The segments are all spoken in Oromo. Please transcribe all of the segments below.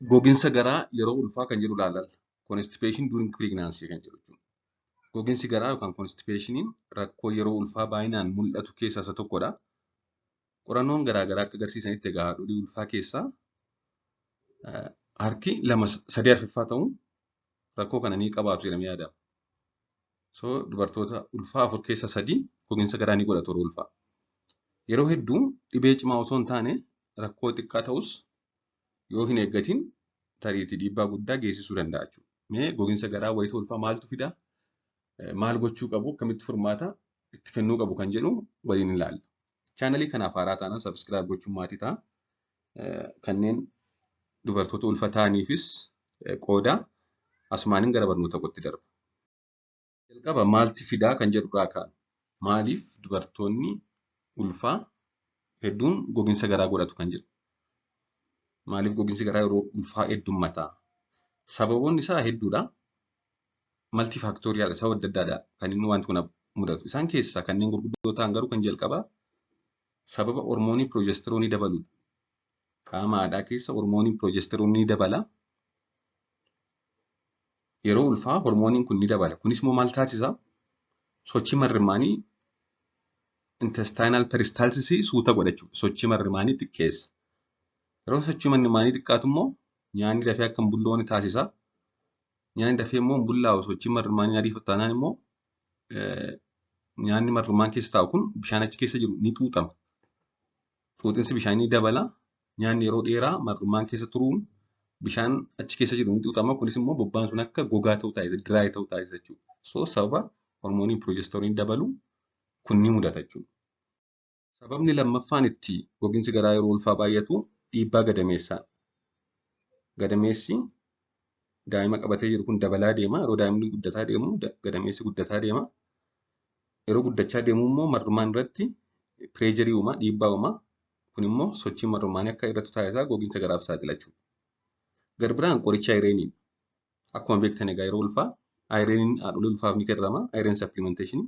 Goginsa garaa yeroo ulfaa kan jedhu ilaalla. Constipation during pregnancy kan jedhu jechuudha. Goginsi garaa yookaan constipationiin rakkoo yeroo ulfaa baay'inaan mul'atu keessaa isa tokkodha. Qorannoon garaa garaa akka agarsiisanitti, egaa, haadholii ulfaa keessaa harki lama sadii arfaffaa ta'uun rakkoo kana ni qabaatu jedhamee yaadama. So dubartoota ulfaa afur keessa sadii goginsa garaa ni godhatu yeroo ulfaa. Yeroo hedduu dhibee cimaa osoo hin taane rakkoo xiqqaa ta'us, yoo hin eeggatin tariitii dhiibbaa guddaa geessisuu danda'a jechuudha. Mee goginsa garaa wayita ulfaa maaltu fidaa? Maal gochuu qabu? Akkamitti furmaata itti kennuu qabu kan jedhu waliin ilaalla. Chaanalii kanaaf haaraa taanaan subscribe gochuun maatii ta'a. Kanneen dubartoota ulfa ta'aniifis qooda. Asumaaniin gara barnoota kootti darba. Jalqaba maaltu fidaa kan jedhurraa kaana. Maaliif dubartoonni ulfaa hedduun goginsa garaa godhatu kan jedhu. Maaliif goginsi garaa yeroo ulfaa heddummataa? Sababoonni isaa hedduudha. Multifactorial, sababa adda addaadha kan inni wanti kun mudatu. Isaan keessaa kanneen gurguddoo ta'an garuu kan jalqabaa sababa hormoonii progesteroonii dabaludha. Qaama haadhaa keessa hormoonii progesteroonii dabala. Yeroo ulfaa hormooniin kun ni dabala. Kunis immoo maal taasisa? Sochii marrimaanii, intestinal peristalsis, suuta godha jechuudha. Sochii marrimaanii xiqqeessa. Yeroo sochii marrimaanii xiqqaatu immoo nyaanni dafee akka hin bulloone taasisa. Nyaanni dafee immoo hin bullaa'u, sochii marrimaanii ariifatu taanaan immoo nyaanni marrimaan keessa taa'u kun bishaan achi keessa jiru ni xuuxama. Xuuxinsi bishaanii dabala. Nyaanni yeroo dheeraa marrimaan keessa turuun bishaan achi keessa jiru ni xuuxama. Kunis immoo bobbaan sun akka gogaa ta'u taasisa, dry ta'u taasisa jechuudha. So sababa hormooniin progesteroonii dabalu kun ni mudata jechuudha. Sababni lammaffaan itti gogiinsi garaa yeroo ulfaa baay'atu dhiibbaa gadameessaa. Gadameessi daa'ima qabatee jiru kun dabalaa deema. Yeroo daa'imni guddataa deemu gadameessi guddataa deema. Yeroo guddachaa deemu immoo marrumaan irratti pressure uuma, dhiibbaa uuma. Kun immoo sochii marrumaanii akka irratti taasisaa, gogiinsa garaaf saaxila jechuudha. Gara biraan qoricha ironiidha. Akkuma beektan egaa yeroo ulfaa ironiin haadholii ulfaaf ni kennama. Iron supplementation.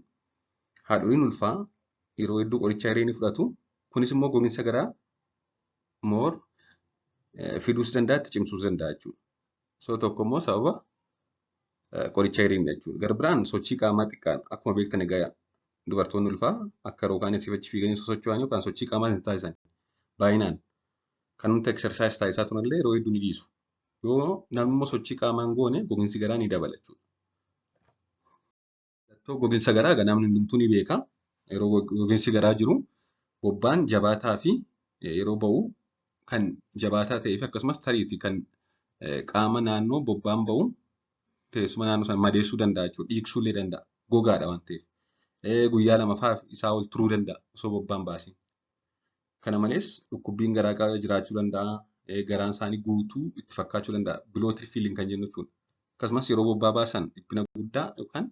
Haadholiin ulfaa yeroo hedduu qoricha iron fudhatu. Kunis immoo gogiinsa garaa more fiduus danda'a, itti cimsuus danda'a jechuudha. So tokko immoo sababa qoricha ironiidha jechuudha. Gara biraan sochii qaamaa xiqqaadha. Akkuma beektan egaa dubartoonni ulfaa akka yeroo kaan asii achi fiiganii sosocho'an yookaan sochii qaamaa hin taasisan baay'inaan. Kan nuti exercise taasisaa turanillee yeroo hedduu ni dhiisu. Yoo namni immoo sochii qaamaa hin goone, gogiinsi garaa ni dabala jechuudha. Mallattoo gogiinsa garaa egaa namni hundumtuu ni beeka. Yeroo gogiinsi garaa jiru bobbaan jabaataa fi yeroo ba'u kan jabaataa ta'ee fi akkasumas tariitii kan qaama naannoo bobbaan ba'u, teessuma naannoo sana madeessuu danda'a jechuudha. Dhiigsuu illee danda'a. Gogaadha waan ta'eef. Guyyaa 2 fa'aa isaa ol turuu danda'a osoo bobbaan baasiin. Kana malees dhukkubbiin garaa jiraachuu danda'a. Garaan isaanii guutuu itti fakkaachuu danda'a. Bloated feeling kan jennu jechuudha. Akkasumas yeroo bobbaa baasan dhiphina guddaa yookaan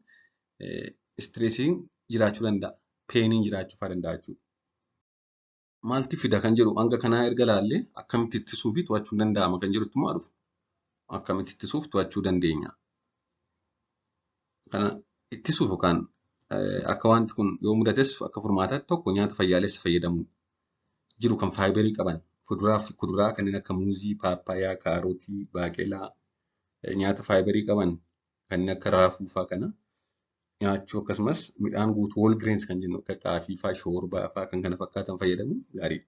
stressiin jiraachuu danda'a. Painiin jiraachuu fa'aa danda'a jechuudha. Maaltu fida kan jedhu hanga kanaa erga ilaallee, akkamitti ittisuu fi to'achuun danda'ama kan jedhutti immoo dhufu. Akkamitti ittisuuf to'achuu dandeenya? Kana ittisuuf yookaan akka wanti kun yoo mudates akka furmaataatti, tokko, nyaata fayyaalessa fayyadamuu. Jiru kan fiber qaban fuduraa fi kuduraa kanneen akka muuzii, paappaayyaa, kaarotii, baaqelaa, nyaata fiber qaban kanneen akka raafuu fa'aa kana nyaachuu, akkasumas midhaan guutuu, whole grains kan jennu, akka xaafii fa'aa, shoorbaa fa'aa kan kana fakkaatan fayyadamuun gaariidha.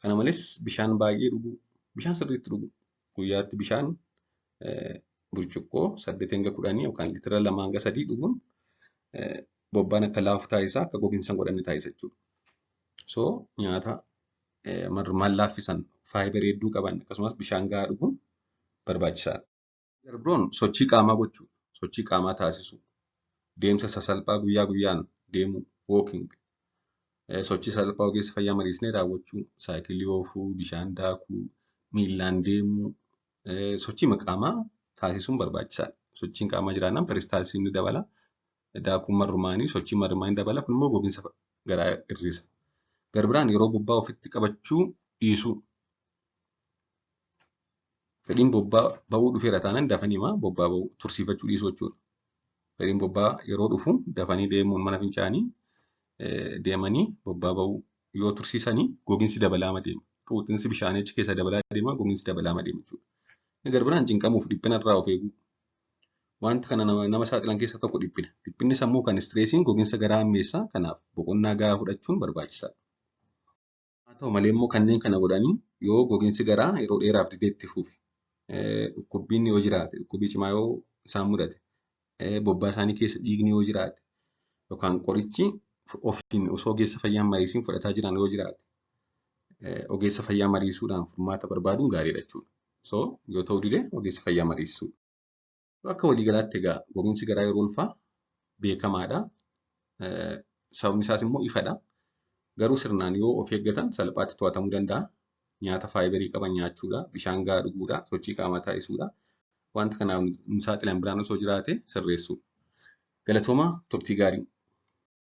Kana malees bishaan baay'ee dhuguu, bishaan sirriitti dhuguu, guyyaatti bishaan burcuqqoo 8 hanga 10 yookaan liitira 2 hanga 3 dhuguun bobbaan akka laafu taasisa, akka gogiinsa hin godhanne taasisa jechuudha. So nyaata marrumaan laaffisan, fiber hedduu qaban, akkasumas bishaan gahaa dhuguun barbaachisaadha. Gara biroon sochii qaamaa gochuu, sochii qaamaa taasisuu, deemsa sasalphaa guyyaa guyyaan deemuu, walking, sochii salphaa ogeessa fayyaa mariisnee raawwachuu, saayikilii oofuu, bishaan daakuu, miillaan deemuu, sochii qaamaa taasisuun barbaachisaadha. Sochiin qaamaa jiraannaan peristalsisiin ni dabala. Daakuun marrumaanii, sochii marrumaanii dabala. Kun immoo gogiinsa garaa hir'isa. Gara biraan yeroo bobbaa ofitti qabachuu dhiisuu. Fedhiin bobbaa ba'uu dhufeera taanaan dafanii bobbaa ba'uu, tursiifachuu dhiisuu jechuudha. Fedhiin bobbaa yeroo dhufu dafanii deemuun mana fincaanii deemanii bobbaa ba'uu. Yoo tursiisanii gogiinsi dabalaama deema. Xuuxinsi bishaanii achi keessa dabalaa deema, gogiinsi dabalaama deema jechuudha. Inni gara biraan cinqamuuf dhiphina irraa of eeguu. Wanta kana nama saaxilan keessaa tokko dhiphina. Dhiphinni sammuu kan istireesiin gogiinsa garaa hammeessa. Kanaaf boqonnaa gahaa fudhachuun barbaachisaadha. Haa ta'u malee immoo kanneen kana godhanii yoo gogiinsi garaa yeroo dheeraaf didee itti fufe, dhukkubbiin yoo jiraate, dhukkubbii cimaa yoo isaan mudate, bobbaa isaanii keessa dhiigni yoo jiraate, yookaan qorichi ofiin osoo ogeessa fayyaa hin mariisiin fudhataa jiran yoo jiraate, ogeessa fayyaa mariisuudhaan furmaata barbaaduun gaariidha jechuudha. So yoo ta'uu dide ogeessa fayyaa mariisuu. Akka waliigalaatti egaa gogiinsi garaa yeroo ulfaa beekamaadha. Sababni isaas immoo ifadha. Garuu sirnaan yoo of eeggatan salphaatti to'atamuu danda'a. Nyaata faayibarii qaban nyaachuudha, bishaan gahaa dhuguudha, sochii qaamaa taasisuudha. Wanta kanaaf nu saaxilan biraan osoo jiraate sirreessuudha. Galatoomaa, turtii gaarii.